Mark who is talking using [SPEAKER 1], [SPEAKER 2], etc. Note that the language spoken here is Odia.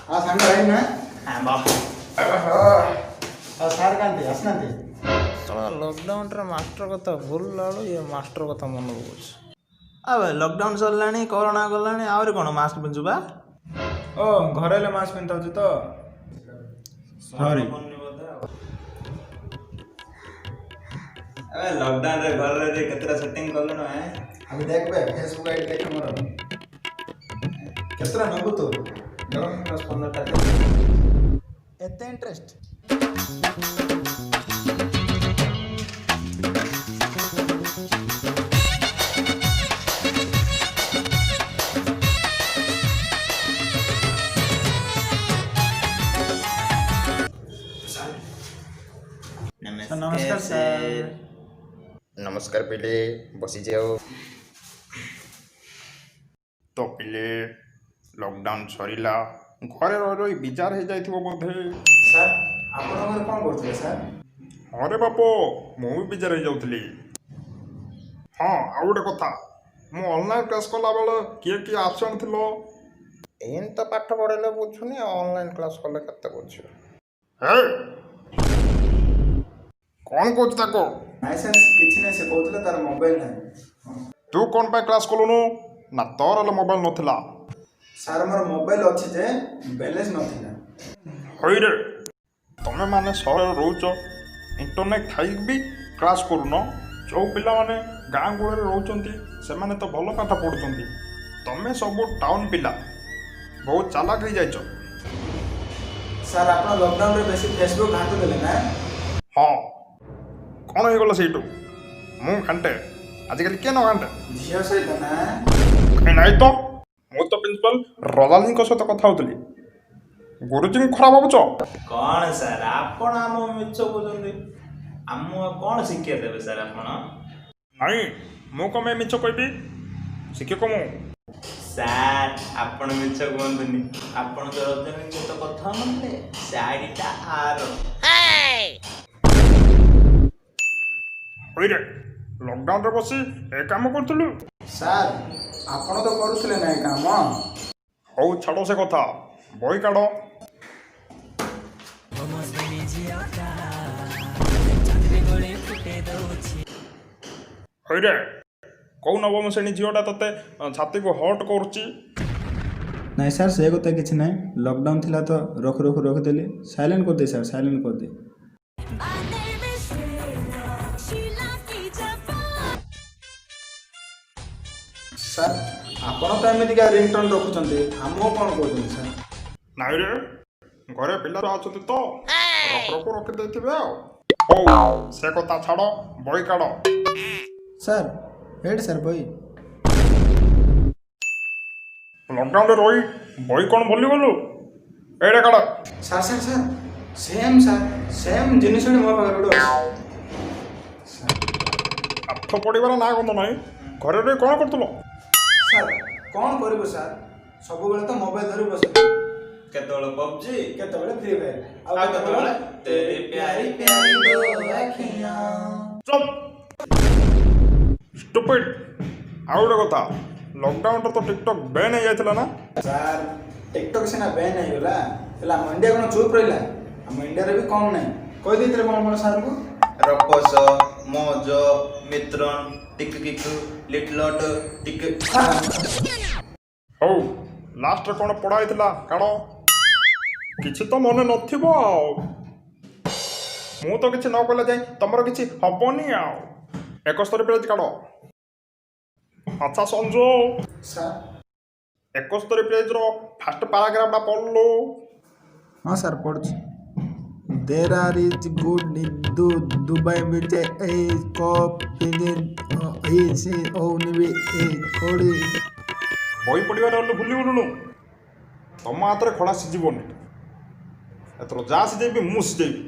[SPEAKER 1] ଆଉ ସାଙ୍ଗ ଭାଇ ନା।
[SPEAKER 2] ଆଉ
[SPEAKER 1] ଆଉ ସାର୍ କାହାନ୍ତି, ଆସିନାହାନ୍ତି?
[SPEAKER 2] ଶଳା ଲକଡାଉନରେ ମାଷ୍ଟର କଥା ଭୁଲିଲା ବେଳୁ ଇଏ ମାଷ୍ଟର କଥା ମନେ ପକାଉଛି। ଆବେ ଲକଡାଉନ ସରିଲାଣି, କରୋନା ଗଲାଣି, ଆହୁରି କ'ଣ ମାସ୍କ ପିନ୍ଧୁଛୁ ବା?
[SPEAKER 3] ଓ ଘରେ ହେଲେ ମାସ୍କ ପିନ୍ଧାଉଛି ତ। ସରି।
[SPEAKER 2] ଆବେ ଲକଡାଉନରେ ଘରେ ରହି କେତେଟା ସେଟିଂ କଲୁଣୁ ଏ?
[SPEAKER 1] ଆମେ ଦେଖ ବେ, ଫେସବୁକ୍ ଆଇଡି ଦେଖ ମୋର।
[SPEAKER 3] କେତେଟା ନେବୁ ତୁ?
[SPEAKER 2] 10-15ଟା।
[SPEAKER 3] ଏତେ ଇଣ୍ଟରେଷ୍ଟ?
[SPEAKER 2] ନମସ୍କାର ସାର୍।
[SPEAKER 4] ନମସ୍କାର ପିଲେ, ବସିଯାଅ। ତ ପିଲେ, ଲକଡାଉନ ସରିଲା, ଘରେ ରହି ରହି ବିଜାର ହେଇଯାଇଥିବ ବୋଧେ।
[SPEAKER 3] ସାର୍, ଆପଣଙ୍କ ଘରେ କ'ଣ କରୁଥିଲେ ସାର୍?
[SPEAKER 4] ଆରେ ବାପ, ମୁଁ ବି ବିଜାର ହେଇଯାଉଥିଲି। ହଁ, ଆଉ ଗୋଟେ କଥା, ମୁଁ ଅନଲାଇନ୍ କ୍ଲାସ୍ କଲାବେଳେ କିଏ କିଏ ଆବସେଣ୍ଟ ଥିଲ?
[SPEAKER 5] ଏମିତି ତ ପାଠ ପଢ଼ିଲେ ବୁଝୁନି, ଆଉ ଅନଲାଇନ୍ କ୍ଲାସ୍ କଲେ କେତେ ବୁଝିବ?
[SPEAKER 4] ହେ, କ'ଣ କହୁଛୁ ତାକୁ?
[SPEAKER 3] ନାଇଁ ସାର୍, କିଛି ନାହିଁ। ସେ କହୁଥିଲେ ତାର ମୋବାଇଲ ନାହିଁ।
[SPEAKER 4] ତୁ କ'ଣ ପାଇଁ କ୍ଲାସ୍ କଲୁନୁ? ନା ତୋର ହେଲେ ମୋବାଇଲ ନଥିଲା?
[SPEAKER 3] ସାର୍, ମୋର ମୋବାଇଲ ଅଛି ଯେ, ବାଲାନ୍ସ ନଥିଲା।
[SPEAKER 4] ହଇରେ, ତମେ ମାନେ ସହରରେ ରହୁଛ, ଇଣ୍ଟରନେଟ୍ ଥାଇକି ବି କ୍ଲାସ୍ କରୁନ। ଯେଉଁ ପିଲାମାନେ ଗାଁ ଗହଳିରେ ରହୁଛନ୍ତି, ସେମାନେ ତ ଭଲ ପାଠ ପଢ଼ୁଛନ୍ତି। ତମେ ସବୁ ଟାଉନ୍ ପିଲା ବହୁତ ଚାଲାକ ହେଇଯାଇଛ।
[SPEAKER 3] ସାର୍, ଆପଣ ଲକଡାଉନରେ ବେଶୀ ଫେସବୁକ୍ ଘାଣ୍ଟୁଥିଲେ ନା?
[SPEAKER 4] ହଁ, କ'ଣ ହେଇଗଲା ସେଇଠୁ? ମୁଁ ଘାଣ୍ଟେ? ଆଜିକାଲି କିଏ ନ ଘାଣ୍ଟେ?
[SPEAKER 3] ଝିଅ ସହିତ ନା?
[SPEAKER 4] କାଇଁ, ନାଇଁ ତ। ମୁଁ ତ ପ୍ରିନ୍ସିପାଲ ରଜାଲିଙ୍କ ସହିତ କଥା ହେଉଥିଲି। ଗୁରୁଜୀଙ୍କୁ ଖରାପ ଭାବୁଛ?
[SPEAKER 2] କ'ଣ ସାର୍, ଆପଣ ଆମ ମିଛ କହୁଛନ୍ତି? ଆମକୁ ଆଉ କ'ଣ ଶିକ୍ଷା ଦେବେ ସାର୍ ଆପଣ?
[SPEAKER 4] ନାଇଁ, ମୁଁ କ'ଣ ପାଇଁ ମିଛ କହିବି? ଶିକ୍ଷକ ମୁଁ।
[SPEAKER 2] ସାର୍, ଆପଣ ମିଛ କୁହନ୍ତୁନି। ଆପଣ ତ ରଜନୀ ସହିତ କଥା ହଉନଥିଲେ, ସେ ଆଇଡିଟା ଆର।
[SPEAKER 4] ହଇରେ, ଲକଡାଉନରେ ବସି ଏ କାମ କରୁଥିଲୁ?
[SPEAKER 3] ସାର୍, ଆପଣ ତ କରୁଥିଲେ ନା ଏ କାମ?
[SPEAKER 4] ହଉ, ଛାଡ଼ ସେ କଥା, ବହି କାଢ଼। ହଇରେ, କୋଉ ନବମ ଶ୍ରେଣୀ ଝିଅଟା ତତେ ଛାତିକୁ ହଟ୍ କରୁଛି?
[SPEAKER 3] ନାଇଁ ସାର୍, ସେ କଥା କିଛି ନାହିଁ। ଲକଡାଉନ ଥିଲା ତ ରଖୁ ରଖୁ ରଖିଦେଲି। ସାଇଲେଣ୍ଟ କରିଦେ ସାର୍, ସାଇଲେଣ୍ଟ କରିଦେ।
[SPEAKER 6] My name is Sheila, Sheila Japan.
[SPEAKER 3] Sir, ଆପଣ ତ ଏମିତିକା ରିଙ୍ଗଟୋନ୍ ରଖୁଛନ୍ତି, ଆମକୁ କ'ଣ କହୁଛନ୍ତି ସାର୍?
[SPEAKER 4] ନାଇଁରେ, ଘରେ ପିଲା ଅଛନ୍ତି ତ ରଖୁ ରଖୁ ରଖିଦେଇଥିବେ ଆଉ। ହଉ, ସେ କଥା ଛାଡ଼, ବହି କାଢ଼।
[SPEAKER 3] ସାର୍, ଏଇଠି ସାର୍ ବହି।
[SPEAKER 4] ଲକଡାଉନରେ ରହି ବହି କ'ଣ ଭୁଲିଗଲୁ? ଏଇଟା କାଢ଼।
[SPEAKER 3] Sir, sir, sir, same sir, same ଜିନିଷଟି ମୋ ପାଖରେ ଗୋଟେ ଅଛି।
[SPEAKER 4] ପାଠ ପଢ଼ିବାର ନାଁ ଗନ୍ଧ ନାହିଁ। ଘରେ ରହି କ'ଣ କରୁଥିଲ?
[SPEAKER 3] ସାର୍, କ'ଣ କରିବୁ ସାର୍, ସବୁବେଳେ ତ ମୋବାଇଲ ଧରି ବସିଛୁ।
[SPEAKER 2] କେତେବେଳେ ପବଜି,
[SPEAKER 3] କେତେବେଳେ ଫ୍ରି ଫାୟାର,
[SPEAKER 2] ଆଉ କେତେବେଳେ ତେରି ପ୍ୟାରି ପ୍ୟାରି ଦୋ ଆଖିଆଁ।
[SPEAKER 4] ଚୁପ୍, ଷ୍ଟୁପିଡ୍। ଆଉ ଗୋଟେ କଥା, ଲକଡାଉନରେ ତ ଟିକଟକ୍ ବ୍ୟାନ୍ ହେଇଯାଇଥିଲା ନା?
[SPEAKER 3] ସାର୍, ଟିକଟକ୍ ସିନା ବ୍ୟାନ୍ ହେଇଗଲା, ହେଲେ ଆମ ଇଣ୍ଡିଆ କ'ଣ ଚୁପ୍ ରହିଲା? ଆମ ଇଣ୍ଡିଆରେ ବି କମ୍ ନାହିଁ। କହିଦେଇଥିଲେ କ'ଣ କ'ଣ ସାର୍ଙ୍କୁ?
[SPEAKER 2] ରପସ, ମୋଜ, ମିତ୍ରନ, ଟିକ୍ କିକ୍, ଲିଟଲଟ, ଟିକ୍।
[SPEAKER 4] ହଉ, ଲାଷ୍ଟରେ କ'ଣ ପଢ଼ା ହେଇଥିଲା କାଢ଼। କିଛି ତ ମନେ ନଥିବ ଆଉ। ମୁଁ ତ କିଛି ନ କହିଲେ ଯାଇ ତମର କିଛି ହବନି ଆଉ। 71 ପେଜ୍ କାଢ଼। ଆଚ୍ଛା ସଞ୍ଜୁ।
[SPEAKER 3] ସାର୍।
[SPEAKER 4] 71 ପେଜ୍ର ଫାଷ୍ଟ ପାରାଗ୍ରାଫଟା ପଢ଼ିଲୁ।
[SPEAKER 3] ହଁ ସାର୍, ପଢ଼ୁଛି। There are is good Dubai which a cup is only a କୋଡ଼ି।
[SPEAKER 4] ବହି ପଢ଼ିବାରେ ହେଲେ ଭୁଲିଗଲୁଣୁ। ତମ ହାତରେ ଖଡ଼ା ସିଝିବନି ଏଥର। ଯାହା ସିଝେଇବି, ମୁଁ ସିଝେଇବି।